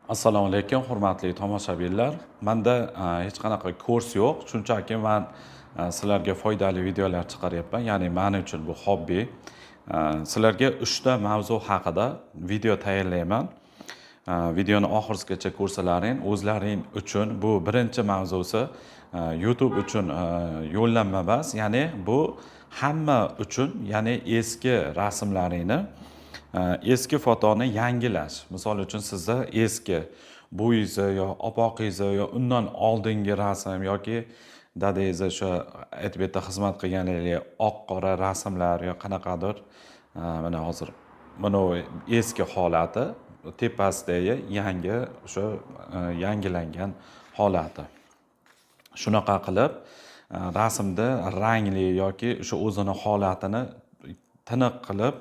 Assalomu alaykum, hurmatli tomoshabinlar. Menda hech qanaqa kurs yo'q. Shunchaki man sizlarga foydali videolar chiqaryapman. Ya'ni men uchun bu hobbi. Sizlarga 3 ta mavzu haqida video tayyorlayman. Videoni oxirigacha ko'rsalaring, o'zlaring uchun bu birinchi mavzusi YouTube uchun yo'llanma emas, ya'ni bu hamma uchun, ya'ni eski rasmlaringni, eski fotoni yangilash. Misol uchun, sizda eski bo'yingizni yo opoqingizni yo undan oldingi rasm yoki dadangizni o'sha aytib yerda xizmat qilganligi oq qora rasmlar yo qanaqadir, mana hozir mana bu eski holati, tepasidagi yangi o'sha yangilangan holati. Shunaqa qilib rasmda rangli yoki o'sha o'zini holatini tiniq qilib,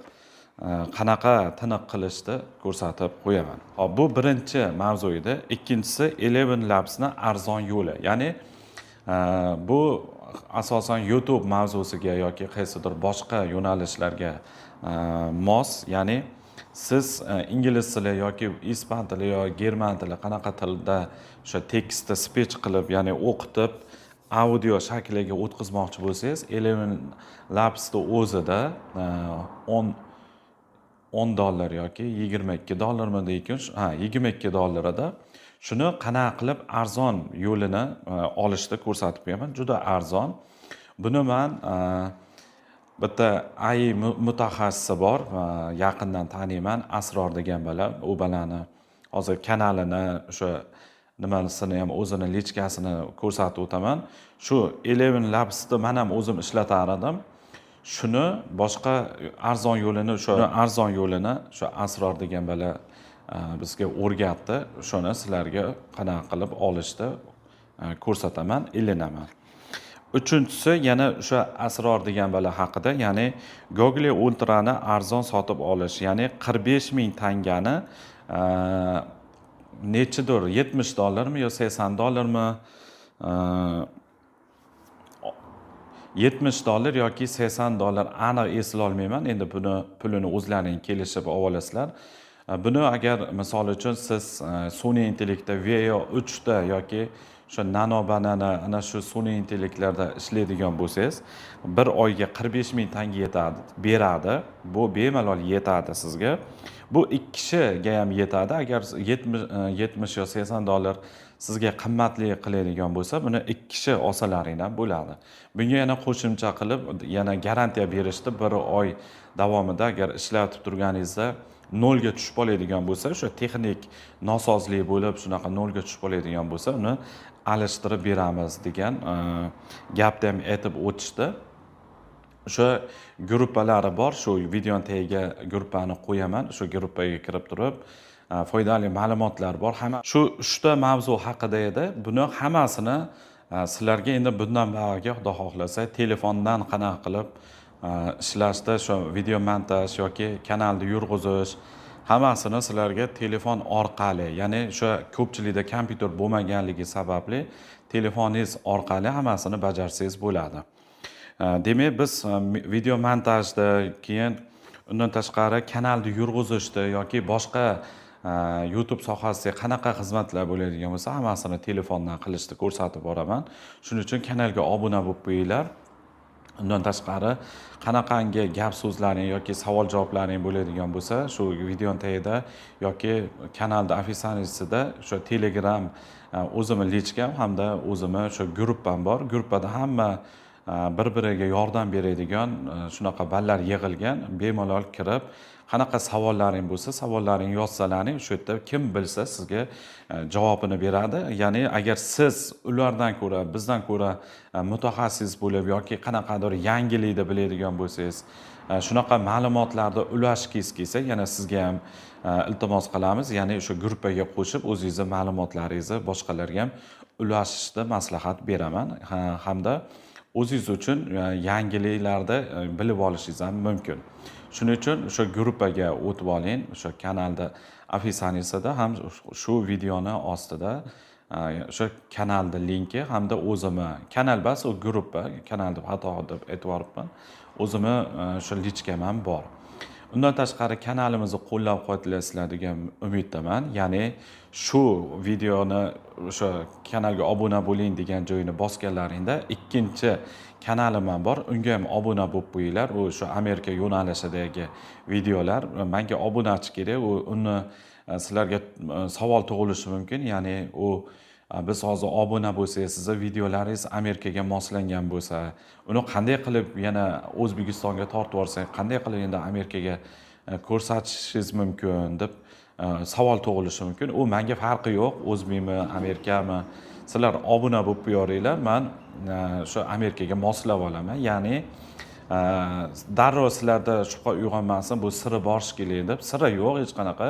qanaqa tiniq qilishni ko'rsatib qo'yaman. Hop, bu birinchi mavzu edi. Ikkinchisi Eleven Labsni arzon yo'li. Ya'ni bu asosan YouTube mavzusiga yoki qaysidir boshqa yo'nalishlarga mos, ya'ni siz ingliz tili yoki ispan tili yo german tili, qanaqa tilda o'sha tekstni speech qilib, ya'ni o'qitib, audio shakliga o'tkazmoqchi bo'lsangiz, Eleven Labsni o'zida 10 dollar yoki 22 dollarmi deykin, ha, 22 dollarida shuni qanaqa qilib arzon yo'lini olishni ko'rsatib qo'yaman. Juda arzon. Buni man bitta AI mutaxassisi bor, yaqindan taniyman, Asror degan bola. U bolani hozir kanalini, o'sha nimasini ham, o'zini личка sini ko'rsatib o'taman. Shu Eleven Labsni man ham o'zim ishlatar edim. Shuni boshqa arzon yo'lini, o'sha arzon yo'lini o'sha Asror degan bola bizga o'rgatdi. Shuni sizlarga qanaqa qilib olishni ko'rsataman, ilinaman. Uchinchisi yana o'sha Asror degan bola haqida, ya'ni Google Ultrani arzon sotib olish, ya'ni 45 ming tangani nechidir 70 dollarmi yo 80 dollarmi, 70 dollar yoki 80 dollar, aniq eslolmayman endi buni pulini, o'zlaring kelishib olasizlar. Buni agar, misol uchun, siz sun'iy intellektda Veo 3 ta yoki o'sha Nano Banana, ana shu sun'iy intellektlarda ishlaydigan bo'lsangiz, bir oyga 45 ming tanga yetadi, beradi. Bu bemalol yetadi sizga. Bu ikki kishiga ham yetadi. Agar 70 yo 80 dollar sizga qimmatli qiladigan bo'lsa, buni ikki kishi olsalaring ham bo'ladi. Bunga yana qo'shimcha qilib, yana garantiya berishdi: bir oy davomida agar ishlatib turganingizda nolga tushib qoladigan bo'lsa, o'sha texnik nosozlik bo'lib, shunaqa nolga tushib qoladigan bo'lsa, uni alishtirib beramiz degan gapni ham aytib o'tishdi. O'sha gruppalari bor, shu videoni tagiga gruppani qo'yaman. Shu gruppaga kirib turib, foydali ma'lumotlar bor. Hamma shu uchta mavzu haqida edi. Buni hammasini sizlarga endi bundan buyog'iga, xudo xohlasa, telefondan qanaqa qilib ishlashda, shu video montaj yoki kanalni yurg'izish, hammasini sizlarga telefon orqali, ya'ni o'sha ko'pchilikda kompyuter bo'lmaganligi sababli telefoningiz orqali hammasini bajarsangiz bo'ladi. Demak, biz video montajda, keyin undan tashqari kanalni yurg'izishda yoki boshqa YouTube sohasida qanaqa xizmatlar bo'ladigan bo'lsa, hammasini telefondan qilishni ko'rsatib boraman. Shuning uchun kanalga obuna bo'lib qo'yinglar. Undan tashqari, qanaqangi gap so'zlaring yoki savol javoblaring bo'ladigan bo'lsa, shu videoni tagida yoki kanalda описание sida o'sha Telegram o'zimni личка m hamda o'zimni o'sha gruppam bor. Gruppada hamma bir biriga yordam beradigan shunaqa ballar yig'ilgan. Bemalol kirib, qanaqa savollaring bo'lsa, savollaringni yozsalaring, o'sha yerda kim bilsa, sizga javobini beradi. Ya'ni agar siz ulardan ko'ra, bizdan ko'ra mutaxassis bo'lib yoki qanaqadir yangilikni biladigan bo'lsangiz, shunaqa ma'lumotlarni ulashgingiz kelsa, yana sizga ham iltimos qilamiz, ya'ni o'sha gruppaga qo'shib, o'zingizni ma'lumotlaringizni boshqalarga ham ulashishni maslahat beraman. Hamda o'zingiz uchun yangiliklarni bilib olishingiz ham mumkin. Shuning uchun o'sha gruppaga o'tib oling. O'sha kanalda описание sida ham, shu videoni ostida o'sha kanalni linki hamda o'zimni kanal bas, u gruppa, kanal deb xato deb aytib yuboribman, o'zimni o'sha личка m ham bor. Undan tashqari, Undan tashqari kanalimizni qo'llab-quvvatlaysizlar degan umiddaman. Ya'ni shu videoni o'sha kanalga obuna bo'ling degan joyini bosganlaringda ikkinchi kanalim ham bor, unga ham obuna bo'lib qo'yinglar. U shu Amerika yo'nalishidagi videolar. Menga obunachi kerak. U uni sizlarga savol tug'ilishi mumkin. Ya'ni u biz hozir obuna bo'lsangiz, sizni videolaringiz Amerikaga moslangan bo'lsa, uni qanday qilib yana O'zbekistonga tortib yuborsak, qanday qilib endi Amerikaga ko'rsatishingiz mumkin deb savol tug'ilishi mumkin. U menga farqi yo'q, o'zbekmi, Amerikami. Sizlar obuna bo'lib qo'yaveringlar, men shu Amerikaga moslab olaman. Ya'ni darrov sizlarda shubha uyg'onmasin, bu siri bor shekilli deb. Siri yo'q hech qanaqa.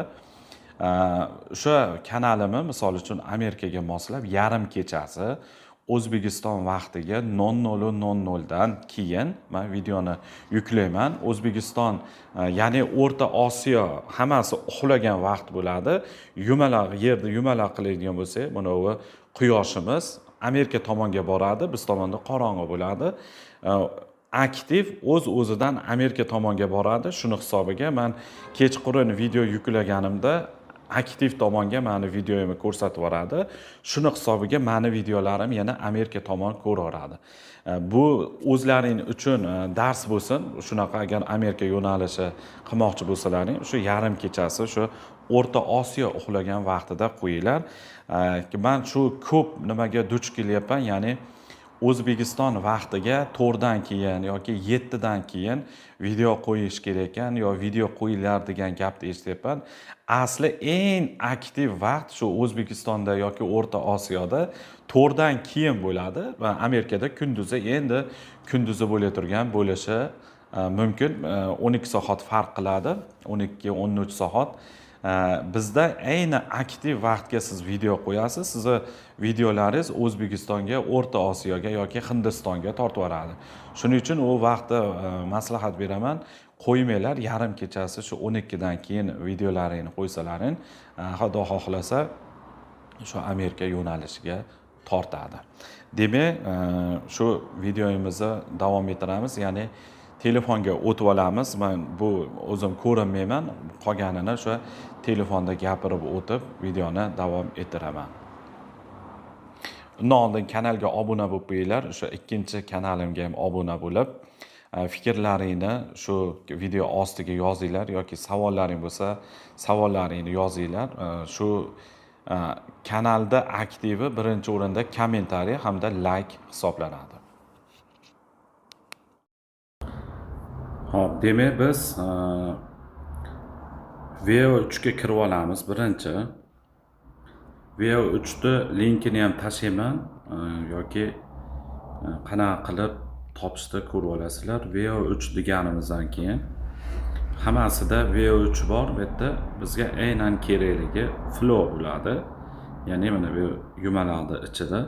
O'sha kanalimni misol uchun Amerikaga moslab yarim kechasi O'zbekiston vaqtiga 00:00 dan keyin men videoni yuklayman. O'zbekiston, ya'ni O'rta Osiyo hammasi uxlagan vaqt bo'ladi. Yumalaq yerda yumalaq qiladigan bo'lsak, mana bu quyoshimiz Amerika tomonga boradi, biz tomonda qorong'i bo'ladi. Aktiv o'z-o'zidan Amerika tomonga boradi. Shuni hisobiga men kechqurun video yuklaganimda aktiv tomonga meni videoyimni ko'rsatib yuboradi. Shuni hisobiga meni videolarim yana Amerika tomon ko'raveradi. Bu o'zlaring uchun dars bo'lsin. Shunaqa agar Amerika yo'nalishi qilmoqchi bo'lsalaring, shu yarim kechasi shu O'rta Osiyo uxlagan vaqtida qo'yinglar. Men shu ko'p nimaga duch kelyapman, ya'ni O'zbekiston vaqtiga 4 dan keyin yoki 7 dan keyin video qo'yish kerak ekan yo video qo'yinglar degan gapni eshityapman. Asli eng aktiv vaqt shu O'zbekistonda yoki O'rta Osiyoda 4 dan keyin bo'ladi va Amerikada kunduzi, endi kunduzi bo'la turgan bo'lishi mumkin. 12 soat farq qiladi, 12-13 soat. Bizda ayni aktiv vaqtga siz video qo'yasiz, sizni videolaringiz O'zbekistonga, O'rta Osiyoga yoki Hindistonga tortib yuboradi. Shuning uchun u vaqtda maslahat beraman, qo'ymanglar, yarim kechasi shu 12 dan keyin videolaringni qo'ysalaring, Xudo xohlasa shu Amerika yo'nalishiga tortadi. Demak, shu videomizni davom ettiramiz, ya'ni telefonga o'tib olamiz. Men bu o'zim ko'rinmayman, qolganini o'sha telefonda gapirib o'tib videoni davom ettiraman. Undan oldin kanalga obuna bo'lib qo'yinglar, o'sha ikkinchi kanalimga ham obuna bo'lib, fikrlaringni shu video ostiga yozinglar yoki savollaring bo'lsa savollaringni yozinglar. Shu kanalda aktivi birinchi o'rinda kommentariy hamda like hisoblanadi. Xo'p, demak biz VO3 ga kirib olamiz birinchi. VO3 ni linkini ham tashlayman yoki qanaqa qilib topishni ko'rib olasizlar. VO3 deganimizdan keyin hammasida VO3 bor. Bu yerda bizga aynan kerakligi flow bo'ladi. Ya'ni mana bu yumalaqning ichida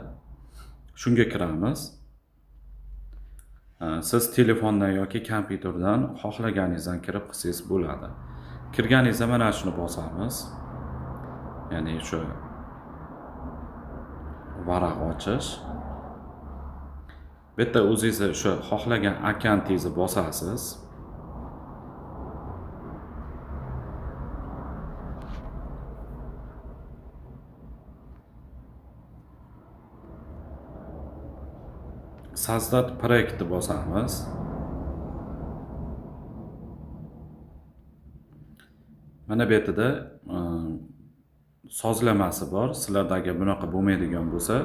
shunga kiramiz. Siz telefondan yoki kompyuterdan xohlaganingizdan kirib qilsangiz bo'ladi. Kirganingizda mana shuni bosamiz. Ya'ni shu varaq ochish. Bu yerda o'zingiz o'sha xohlagan akkauntingizni bosasiz. Создать proyektni bosamiz. Mana bu yerda sozlamasi bor. Sizlardagi bunaqa bo'lmaydigan bo'lsa,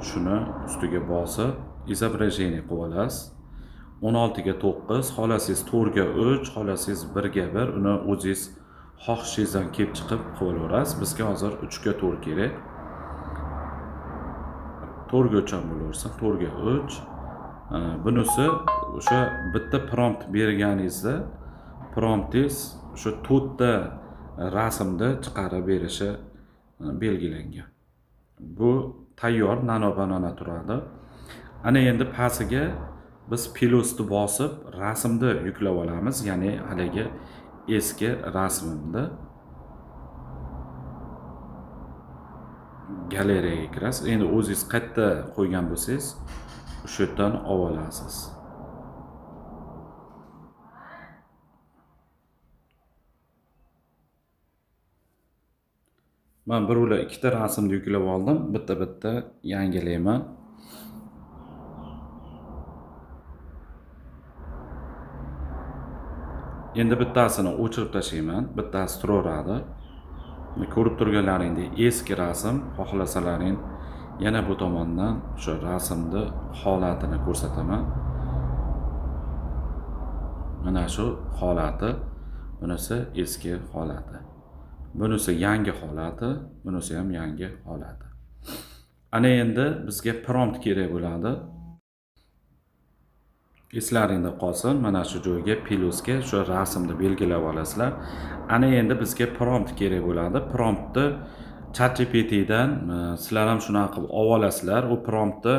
shuni ustiga bosib изображение qilib olasiz. 16:9, xohlasangiz 4:3, xohlasangiz 1:1, uni o'zingiz xohishingizdan kelib chiqib qilib olaverasiz. Bizga hozir 3:4 kerak. 4:3 ham bo'laversin, 4:3. Bunisi o'sha bitta prompt berganingizda promptingiz o'sha 4 ta rasmni chiqarib berishi belgilangan. Bu tayyor nano banana turadi. Ana endi pastiga biz plusni bosib rasmni yuklab olamiz, ya'ni haligi eski rasmimni galereyaga kirasiz. Endi o'zingiz qayerda qo'ygan bo'lsangiz, o'sha yerdan olib olasiz. Men bir ular ikkita rasmni yuklab oldim, bitta-bitta yangilayman. Endi bittasini o'chirib tashlayman, bittasi turaveradi. Ko'rib turganlaringdek eski rasm, xohlasalaring yana bu tomondan o'sha rasmni holatini ko'rsataman. Mana shu holati, bunisi eski holati. Bunisi yangi holati, bunisi ham yangi holati. Ana endi bizga prompt kerak bo'ladi. Eslaringda qolsin, mana shu joyga plusga shu rasmni belgilab olasizlar. Ana endi bizga prompt kerak bo'ladi. Promptni ChatGPTdan sizlar ham shunaqa qilib olib olasizlar. U promptni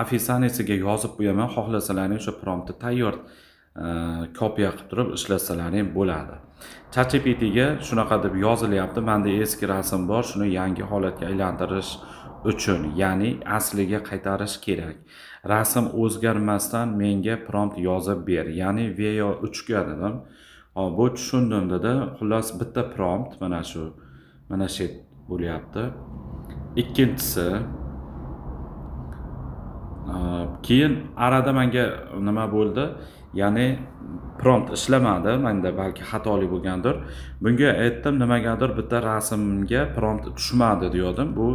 ofisaniyasiga yozib qo'yaman. Xohlasalaring o'sha promptni tayyor kopiya qilib turib ishlatsalaring bo'ladi. ChatGPTga shunaqa deb yozilyapti. Menda eski rasm bor, shuni yangi holatga aylantirish uchun, ya'ni asliga qaytarish kerak. Rasm o'zgarmasdan menga prompt yozib ber, ya'ni Veo 3 ga dedim. Hop, bu tushundim dedi. Xullas bitta prompt mana shu, mana shu bo'lyapti. Ikkinchisi, keyin arada menga nima bo'ldi? Ya'ni prompt ishlamadi, menda balki xatolik bo'lgandir. Bunga aytdim, nimagadir bitta rasmga prompt tushmadi degandim. Bu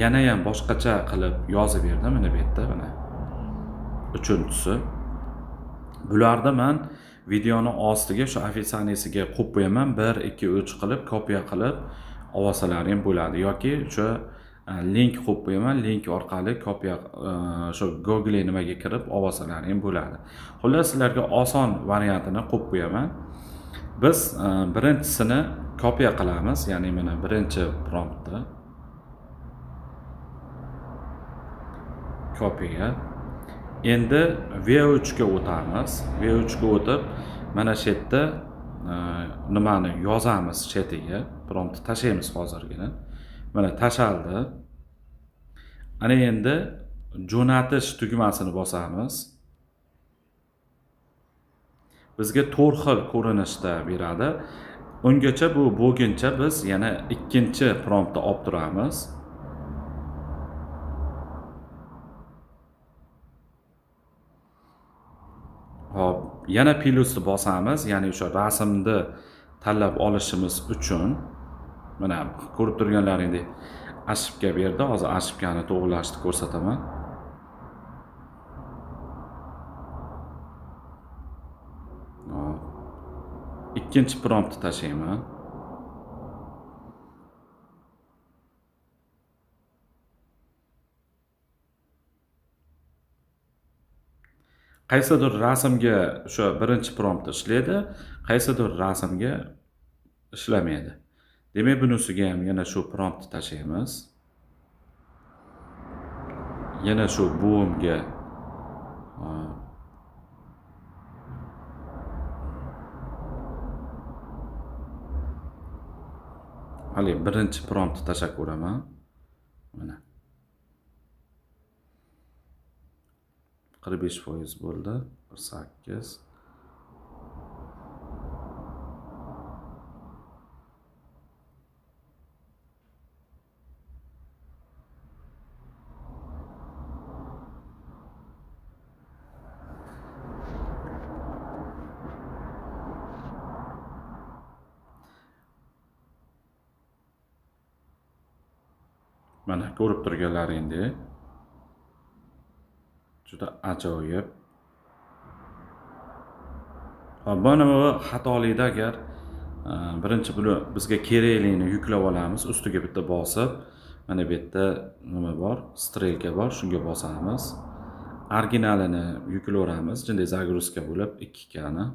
yana ham boshqacha qilib yozib berdi mana bu yerda, mana uchinchisi. Bularda men videoni ostiga shu ofisaniyasiga qo'yib qo'yaman, 1 2 3 qilib kopiya qilib olsalaring bo'ladi yoki o'sha link qo'yib qo'yaman, link orqali kopiya o'sha Google nimaga kirib olsalaring bo'ladi. Xullas sizlarga oson variantini qo'yib qo'yaman. Biz birinchisini kopiya qilamiz, ya'ni mana birinchi promptni kopiya. Endi Veo 3 ga o'tamiz. Veo 3 ga o'tib mana shu yerda nimani yozamiz chetiga, promptni tashlaymiz hozirgina. Mana tashaldi. Ana endi jo'natish tugmasini bosamiz. Bizga to'rt xil ko'rinishda beradi. Ungacha bu bo'lguncha biz yana ikkinchi promptni olib turamiz. Hop, yana plusni bosamiz, ya'ni o'sha rasmni tanlab olishimiz uchun. Mana ko'rib turganlaringdek ashibka berdi. Hozir ashibkani to'g'rilashni ko'rsataman. Hop. Ikkinchi promptni tashlayman. Qaysidir rasmga o'sha birinchi prompt ishlaydi, qaysidir rasmga ishlamaydi. Demak, bunisiga ham yana shu promptni tashlaymiz. Yana shu bo'mga hali birinchi promptni tashlab ko'raman. Mana 45% bo'ldi, 8. Mana ko'rib turganlaringdek juda ajoyib. Hop, mana bu xatolikda agar birinchi buni bizga kerakligini yuklab olamiz, ustiga bitta bosib, mana bu yerda nima bor, strelka bor, shunga bosamiz. Originalini yuklayveramiz, jinday zagruzka bo'lib 2Kni.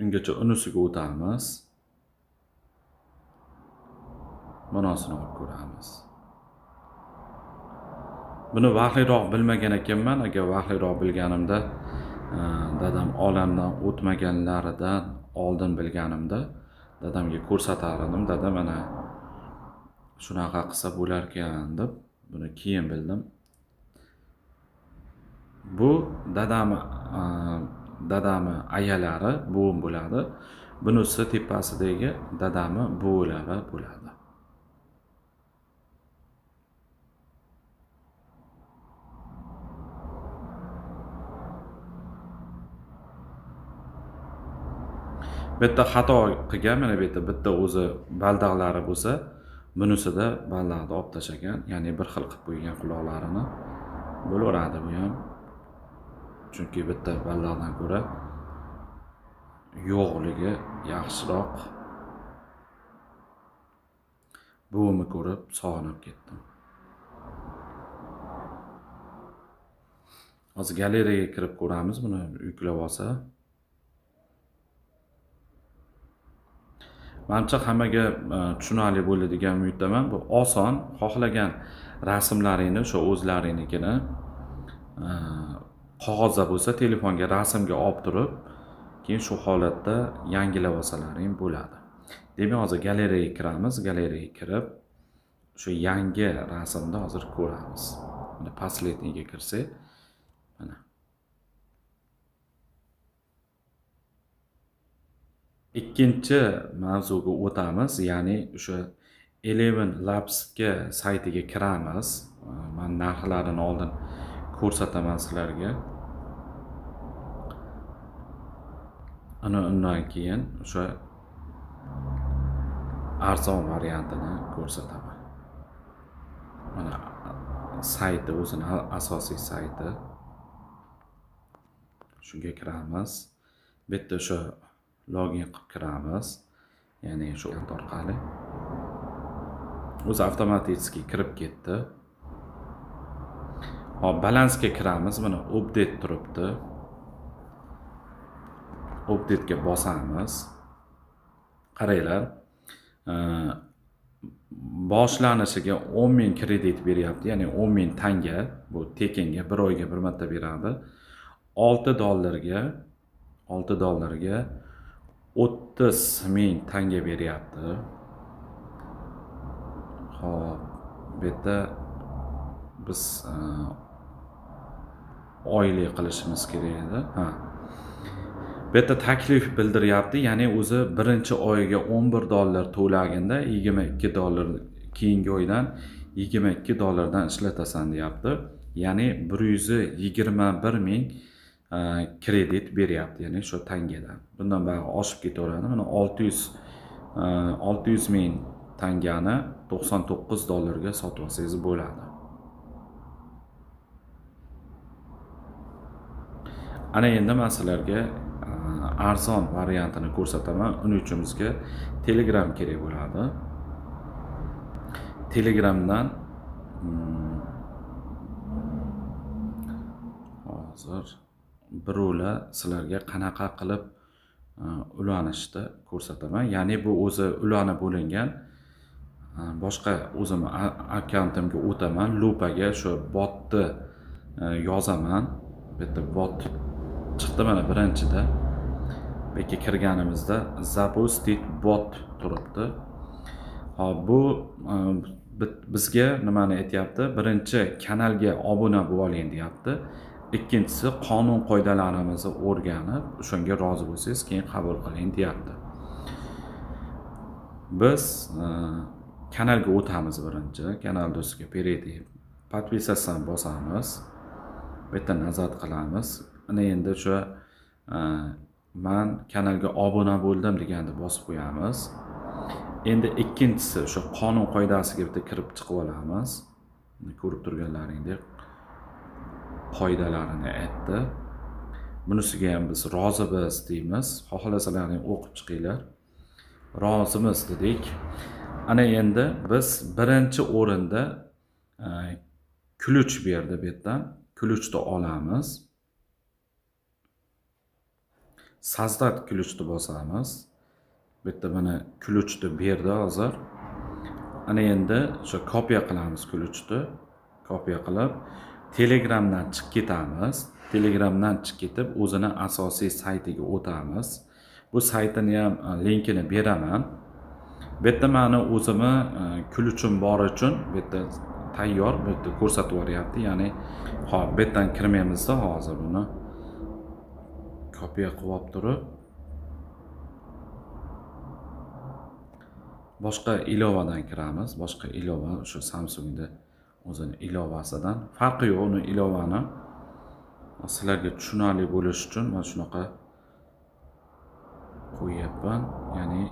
Ungacha unisiga o'tamiz. Bunosini olib ko'ramiz. Buni vaqtliroq bilmagan ekanman. Agar vaqtliroq bilganimda, dadam olamdan o'tmaganlaridan oldin bilganimda dadamga ko'rsatar edim. Dada mana shunaqa qilsa bo'larkan deb buni keyin bildim. Bu dadami ayalari buvim bo'ladi. Bunisi tepasidagi dadami buvilari bo'ladi. Bu yerda xato qilgan, mana bu yerda bitta o'zi baldaqlari bo'lsa, bunisida baldaqni olib tashlagan, ya'ni bir xil qilib qo'ygan quloqlarini. Bo'laveradi bu ham. Chunki bitta baldaqdan ko'ra yo'qligi yaxshiroq. Buvimni ko'rib sog'inib ketdim. Hozir galereyaga kirib ko'ramiz, buni yuklab olsa. Manimcha hammaga tushunarli bo'ldi degan umiddaman. Bu oson, xohlagan rasmlaringni o'sha o'zlaringnikini qog'ozda bo'lsa telefonga rasmga olib turib, keyin shu holatda yangilab olsalaring bo'ladi. Demak, hozir galereyaga kiramiz, galereyaga kirib o'sha yangi rasmni hozir ko'ramiz. Mana последнийga kirsak, mana ikkinchi mavzuga o'tamiz, ya'ni o'sha Eleven Labsga saytiga kiramiz. Men narxlarini oldin ko'rsataman sizlarga. Ana undan keyin o'sha arzon variantini ko'rsataman. Mana sayti, o'zini asosiy sayti. Shunga kiramiz. Bu yerda o'sha login qilib kiramiz. Ya'ni shu orqali o'zi avtomatik kirib ketdi. Hop, balansga kiramiz. Mana update turibdi. Update'ga bosamiz. Qaranglar, boshlanishiga 10 000 kredit beryapti, ya'ni 10 000 tanga, bu tekinga bir oyga bir marta beradi. 6 dollarga 30 000 tanga beryapti. Xo'p, bu yerda biz oylik qilishimiz kerak edi. Ha. Bu yerda taklif bildiryapti, ya'ni o'zi birinchi oyga 11 dollar to'laganda 22 dollar, keyingi oydan 22 dollardan ishlatasan deyapti. Ya'ni 121 ming kredit beryapti, ya'ni shu tangadan. Bundan bari oshib ketaveradi. Mana 600 ming tangani 99 dollarga sotib olsangiz bo'ladi. Ana endi men sizlarga arzon variantini ko'rsataman. Uning uchun bizga Telegram kerak bo'ladi. Telegramdan hozir birovlar sizlarga qanaqa qilib ulanishni ko'rsataman. Ya'ni bu o'zi ulanib bo'lingan. Boshqa o'zim akkauntimga o'taman, lupaga shu botni yozaman. Bu yerda bot chiqdi mana birinchida. Bu yerga kirganimizda запустить bot turibdi. Hop, bu bizga nimani aytyapti? Birinchi kanalga obuna bo'lib oling deyapti. Ikkinchisi qonun qoidalarimizni o'rganib, o'shanga rozi bo'lsangiz, keyin qabul qiling deyapti. Biz kanalga o'tamiz birinchi. Kanal do'stiga перейти, подписаться bosamiz. Bu yerda nazat qilamiz. Ana endi o'sha men kanalga obuna bo'ldim deganni bosib qo'yamiz. Endi ikkinchisi o'sha qonun qoidasiga bitta kirib chiqib olamiz. Ko'rib turganlaringdek qoidalarini aytdi. Bunisiga ham biz rozimiz deymiz. Xohlasalaring o'qib chiqinglar. Rozimiz dedik. Ana endi biz birinchi o'rinda ключ berdi bu yerdan. Ключ ni olamiz. Создать ключ ni bosamiz. Bu yerda mana ключ ni berdi hozir. Ana endi o'sha kopiya qilamiz ключ ni. Kopiya qilib Telegramdan chiqib ketamiz. Telegramdan chiqib ketib o'zini asosiy saytiga o'tamiz. Bu saytini ham linkini beraman. Bu yerda meni o'zimni ключ im bor uchun bu yerda tayyor, bu yerda ko'rsatib yuboryapti. Ya'ni hop, bu yerdan kirmaymizda hozir buni kopiya qilib olib turib boshqa ilovadan kiramiz. Boshqa ilova o'sha Samsungda o'zini ilovasidan farqi yo'q. Uni ilovani sizlarga tushunarli bo'lishi uchun mana shunaqa qo'yyapman. Ya'ni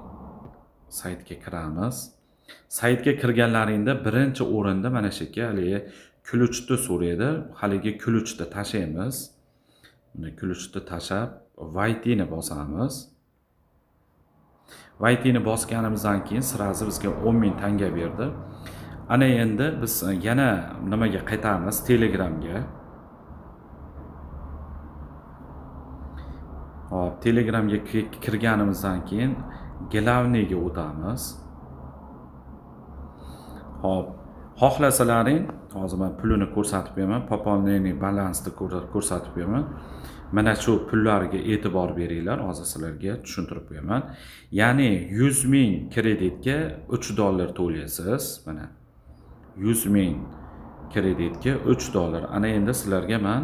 saytga kiramiz. Saytga kirganlaringda birinchi o'rinda mana shu yerga haligi ключni so'raydi. Haligi ключni tashlaymiz. Buni ключni tashlab Vaytini bosamiz. Vaytini bosganimizdan keyin sirazi bizga 10 ming tanga berdi. Ana endi biz yana nimaga qaytamiz? Telegramga. Hop, Telegramga kirganimizdan keyin Glavniga o'tamiz. Hop, xohlasalaring, hozir men pulini ko'rsatib beraman, пополнение balansni ko'rsatib beraman. Mana shu pullarga e'tibor beringlar, hozir sizlarga tushuntirib qo'yaman. Ya'ni 100 ming kreditga 3 dollar to'laysiz. Mana 100 ming kreditga 3 dollar. Ana endi sizlarga men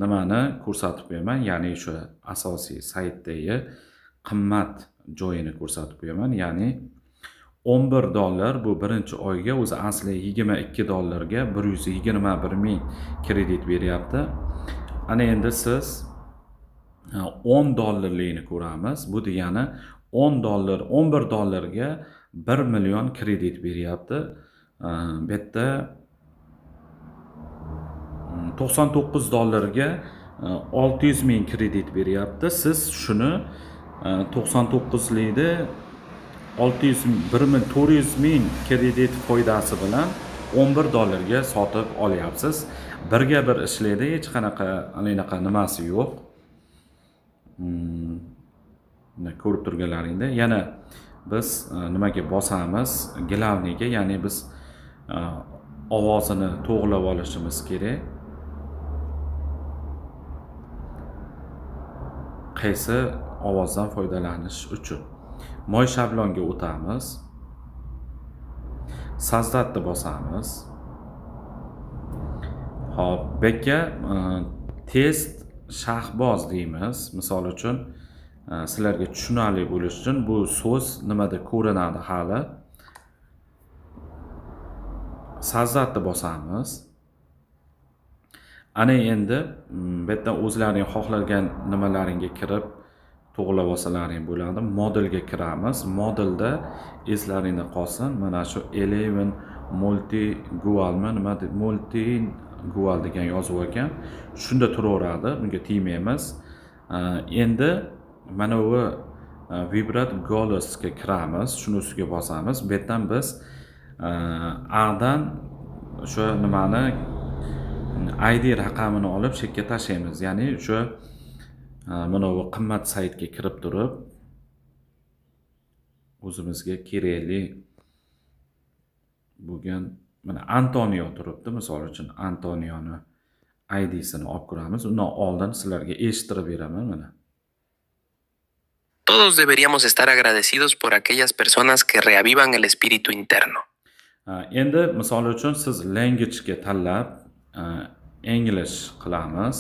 nimani ko'rsatib qo'yaman? Ya'ni shu asosiy saytdagi qimmat joyini ko'rsatib qo'yaman. Ya'ni 11 dollar bu birinchi oyga, o'zi asli 22 dollarga 121 ming kredit beryapti. Ana endi siz 10 dollarlikni ko'ramiz. Bu degani 10 dollar, 11 dollarga 1 million kredit beryapti. Bu yerda 99 dollarga 600 ming kredit beryapti. Siz shuni 99likni 601 400 ming kredit foydasi bilan 11 dollarga sotib olyapsiz. Birga bir ishlaydi, hech qanaqa anaqa nimasi yo'q. Mana ko'rib turganlaringda yana biz nimaga bosamiz? Glavniga, ya'ni biz ovozini to'g'rilab olishimiz kerak. Qaysi ovozdan foydalanish uchun Moy shablonga o'tamiz. Sazdatni bosamiz. Xo'p, bu yerga test Shahboz deymiz. Misol uchun sizlarga tushunarli bo'lishi uchun bu so'z nimada ko'rinadi hali. Sazdatni bosamiz. Ana endi bu yerdan o'zlaring xohlagan nimalaringga kirib to'g'rilab olsalaring bo'ladi. Modelga kiramiz. Modelda eslaringda qolsin, mana shu 11 multigualmi nima deb multigual degan yozuv ekan. Shunda turaveradi, bunga tegmaymiz. Endi mana bu vibrat golosga kiramiz, shuni ustiga bosamiz. Bu yerdan biz A'dan o'sha nimani ID raqamini olib shu yerga tashlaymiz. Ya'ni o'sha mana bu qimmat saytga kirib turib o'zimizga kerakli bo'lgan mana Antonio turibdi. Misol uchun Antonioni IDsini olib ko'ramiz. Undan oldin sizlarga eshittirib beraman mana. Todos deberíamos estar agradecidos por aquellas personas que reavivan el espíritu interno. Endi misol uchun siz language ga tanlab English qilamiz.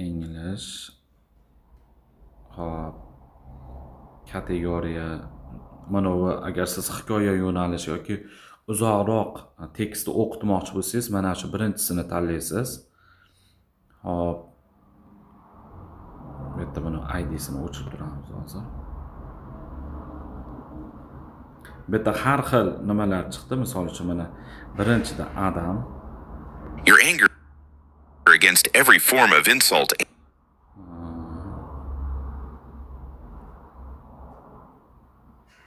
English. Xo'p, kategoriya mana bu, agar siz hikoya yo'nalishi yoki uzoqroq tekstni o'qitmoqchi bo'lsangiz, mana shu birinchisini tanlaysiz. Xo'p, bu yerda buni IDsini o'chirib turamiz hozir. Bu yerda har xil nimalar chiqdi. Misol uchun mana birinchida Adam. Your anger against every form of insult.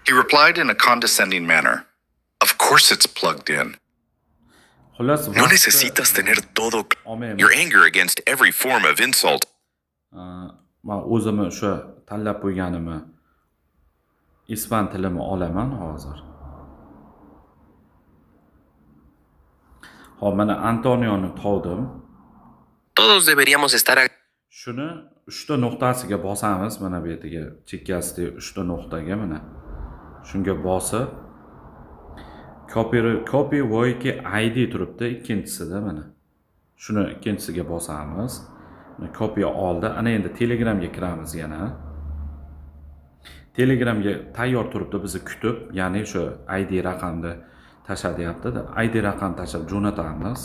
He replied in a condescending manner. Of course it's plugged in. Xullas, No necesitas tener todo. Your anger against every form of insult. Men o'zimni o'sha tanlab qo'yganimni ispan tilini olaman hozir. Xo'p, mana Antonioni topdim. Todos deberíamos estar Shuni 3 ta nuqtasiga bosamiz, mana bu yerga chekkasidagi 3 ta nuqtaga mana. Shunga bosib copy voiki ID turibdi ikkinchisida mana. Shuni ikkinchisiga bosamiz. Copy oldi. Ana endi Telegramga kiramiz yana. Telegramga tayyor turibdi bizni kutib, ya'ni o'sha ID raqamni tasha deyapti. ID raqam tashlab jo'natamiz.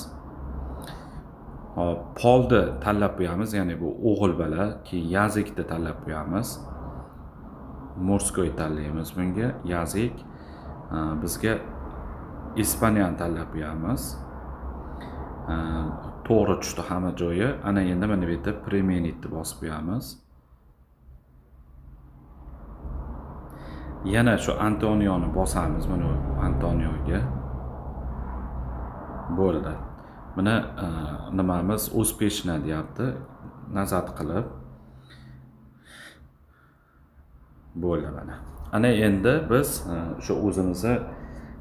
Hop, polni tanlab qo'yamiz, ya'ni bu o'g'il bola, keyin yazikni tanlab qo'yamiz. Morskoy tanlaymiz bunga, yazik. Bizga Ispaniyani tanlab qo'yamiz. To'g'ri tushdi hamma joyi. Ana endi mana bu yerda применить bosib qo'yamiz. Yana shu Antonioni bosamiz, mana Antonioga. Bo'ldi. Mana nimamiz uspeshna deyapti. Nazat qilib. Bo'ldi mana. Ana endi biz o'sha o'zimizni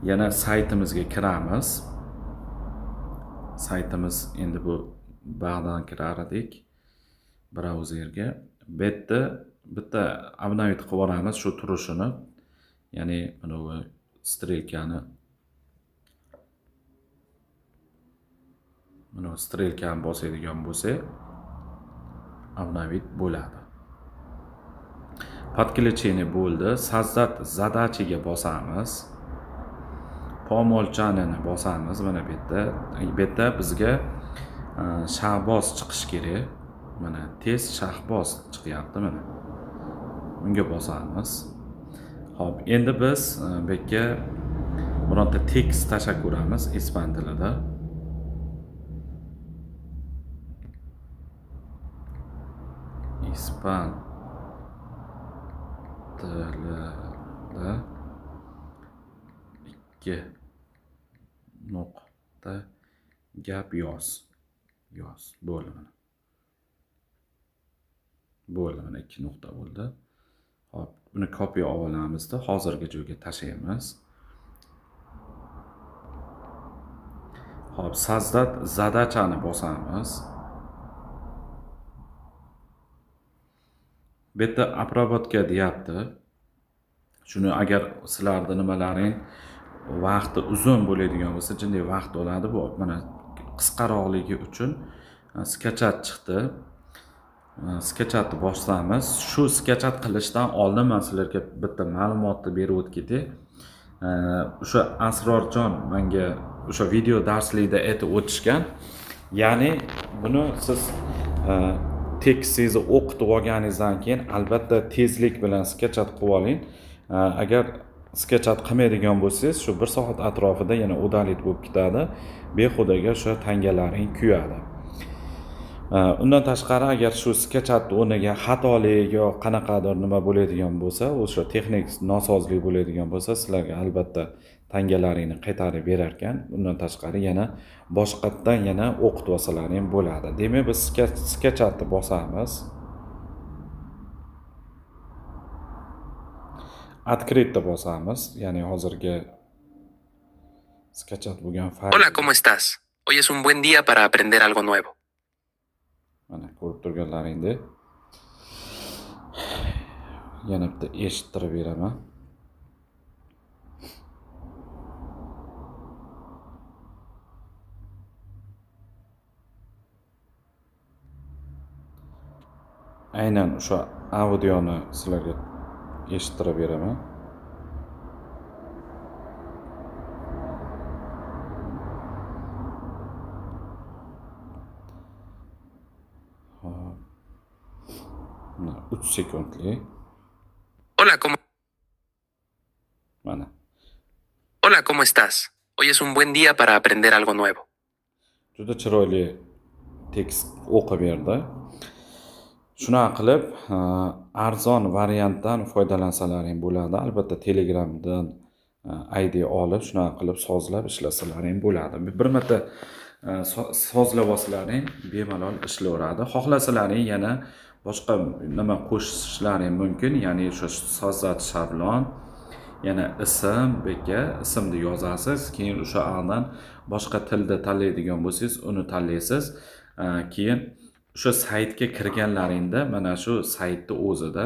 yana saytimizga kiramiz. Saytimiz endi bu bag'dan kirar edik brauzerga. Bu yerda bitta обновить qilib yuboramiz shu turishini. Ya'ni mana bu strelkani, mana bu strelkani bosadigan bo'lsak, обновить bo'ladi. Подключение bo'ldi. Создать задачиga bosamiz. Pomolchanini bosamiz mana bu yerda. Bu yerda bizga Shahboz chiqish kerak. Mana tez Shahboz chiqyapti mana. Unga bosamiz. Xo'p, endi biz bu yerga bironta tekst tashlab ko'ramiz ispan tilida. Ispan tilida 2 nuqta gap yoz. Yoz. Bo'ldi mana. Bo'ldi mana 2 nuqta bo'ldi. Hop, buni kopiya olamizda hozirgi joyga tashlaymiz. Hop, создать задачani bosamiz. Bu yerda обработка deyapti. Shuni agar sizlarda nimalaring vaqti uzun bo'ladigan bo'lsa, jinday vaqt oladi bu. Mana qisqaroqligi uchun skachat chiqdi. Skachatni bosamiz. Shu skachat qilishdan oldin men sizlarga bitta ma'lumotni berib o'tib ketay. O'sha Asrorjon menga o'sha video darslikda aytib o'tishgan. Ya'ni buni siz tekstingizni o'qitib olganingizdan keyin albatta tezlik bilan skachat qilib oling. Agar skachat qilmaydigan bo'lsangiz, shu 1 soat atrofida yana udalit bo'lib ketadi. Behudaga o'sha tangalaring kuyadi. Undan tashqari agar shu skachatni o'rniga xatolik yo qanaqadir nima bo'ladigan bo'lsa, o'sha texnik nosozlik bo'ladigan bo'lsa, sizlarga albatta tangalaringni qaytarib berar ekan. Undan tashqari yana boshqatdan yana o'qitib olsalaring bo'ladi. Demak, biz skachatni bosamiz. Открыть bosamiz, ya'ni hozirgi skachat bo'lgan fayl. Hola, ¿cómo estás? Hoy es un buen día para aprender algo nuevo. Mana ko'rib turganlaringdek. Yana bitta eshittirib beraman. Aynan o'sha audioni sizlarga eshittirib beraman. Hop. Mana 3 sekundlik. Hola, ¿cómo? Mana. Hola, ¿cómo estás? Hoy es un buen día para aprender algo nuevo. Juda chiroyli tekst o'qib berdi. Shunaqa qilib, arzon variantdan foydalansalaring bo'ladi. Albatta Telegramdan ID olib, shunaqa qilib sozlab ishlasalaring bo'ladi. Bir marta sozlab olsalaring bemalol ishlayveradi. Xohlasalaring yana boshqa nima qo'shishlaring mumkin, ya'ni o'sha sozat shablon, yana ism, bu yerga ismni yozasiz, keyin o'sha andan boshqa tilda tanlaydigan bo'lsangiz, uni tanlaysiz. Keyin o'sha saytga kirganlaringda mana shu saytni o'zida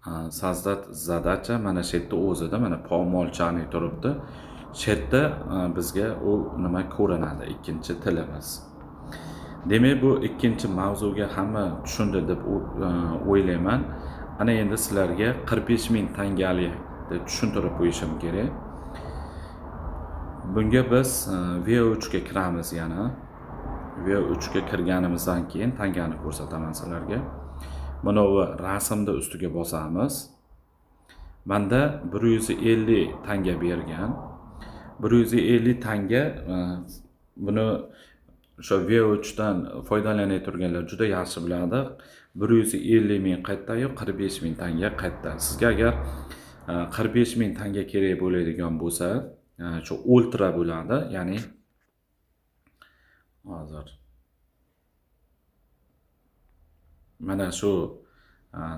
Создать задача mana shu yerda o'zida mana по умолчанию turibdi. Shu yerda bizga u nima ko'rinadi, ikkinchi tilimiz. Demak, bu ikkinchi mavzuga hamma tushundi deb o'ylayman. Ana endi sizlarga 45 000 tangalik deb tushuntirib qo'yishim kerak. Bunga biz V3 ga kiramiz yana. Veo 3 ga kirganimizdan keyin tangani ko'rsataman sizlarga. Mana bu rasmni ustiga bosamiz. Menda 150 tanga bergan. 150 tanga, buni o'sha Veo 3 dan foydalanay turganlar juda yaxshi biladi. 150 ming qayerda-yu, 45 ming tanga qayerda. Sizga agar 45 ming tanga kerak bo'ladigan bo'lsa, shu ultra bo'ladi, ya'ni hozir mana shu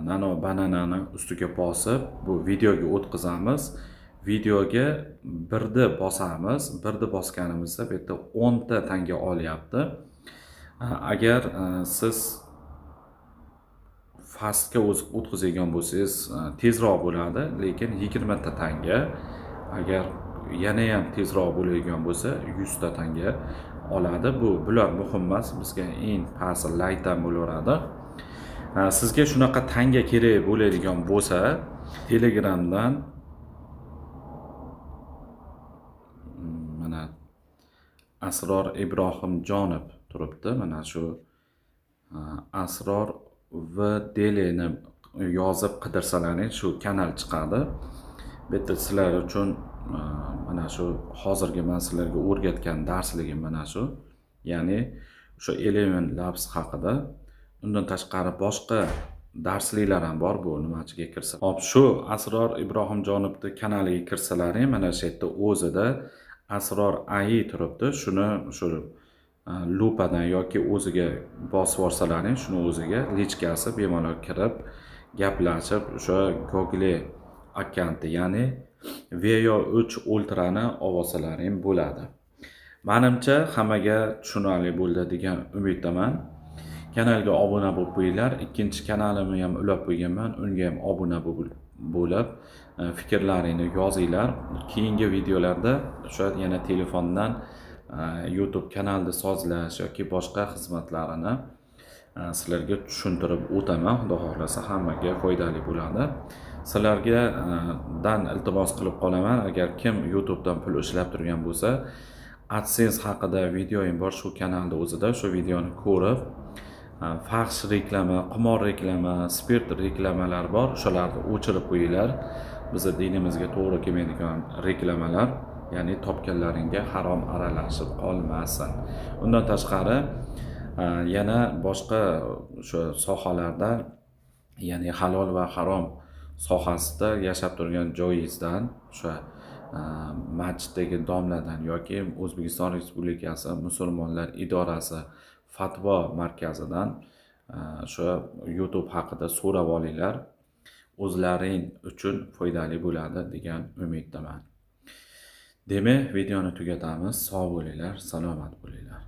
nano bananani ustiga bosib, bu videoga o'tkazamiz. Videoga birni bosamiz. Birni bosganimizda bu yerda 10 ta tanga olyapti. Agar siz fastga o'tkazadigan bo'lsangiz, tezroq bo'ladi, lekin 20 ta tanga. Agar yana ham tezroq bo'ladigan bo'lsa, 100 ta tanga oladi. Bular muhim emas, bizga eng pasti light ham bo'laveradi. Sizga shunaqa tanga kerak bo'ladigan bo'lsa, Telegramdan mana Asror Ibrohimjonov turibdi. Mana shu Asror V Deleni yozib qidirsalaring shu kanal chiqadi. Bu yerda sizlar uchun mana shu hozirgi men sizlarga o'rgatgan darsligim mana shu, ya'ni o'sha Eleven Labs haqida. Undan tashqari boshqa darsliklar ham bor, bu nimachiga kirsa. Hop, shu Asror Ibrohimjonovning kanaliga kirsalaring, mana shu yerda o'zida Asror AI turibdi. Shuni shu lupadan yoki o'ziga bosib yuborsalaring, shuni o'ziga lichkasi bemalol kirib gaplashib, o'sha Google akkaunti, ya'ni Veo 3 Ultrani olsalaring bo'ladi. Menimcha hammaga tushunarli bo'ldi degan umiddaman. Kanalga obuna bo'lib qo'yinglar. Ikkinchi kanalimni ham ulab qo'yganman, unga ham obuna bo'lib fikrlaringni yozinglar. Keyingi videolarda o'sha yana telefondan YouTube kanalni sozlash yoki boshqa xizmatlarini sizlarga tushuntirib o'taman. Xudo xohlasa hammaga foydali bo'ladi. Sizlarga dan iltimos qilib qolaman, agar kim YouTubedan pul ishlab turgan bo'lsa, AdSense haqida videoyim bor shu kanalda o'zida, shu videoni ko'rib fahsh reklama, qimor reklama, spirt reklamalar bor, o'shalarni o'chirib qo'yinglar. Bizni dinimizga to'g'ri kelmaydigan reklamalar, ya'ni topganlaringga harom aralashib qolmasin. Undan tashqari yana boshqa o'sha sohalarda, ya'ni halol va harom sohasida yashab turgan joyingizdan, o'sha masjiddagi domladan yoki O'zbekiston Respublikasi Musulmonlar idorasi fatvo markazidan o'sha YouTube haqida so'rab olinglar. O'zlaring uchun foydali bo'ladi degan umiddaman. Demak, videoni tugatamiz. Sog' bo'linglar, salomat bo'linglar.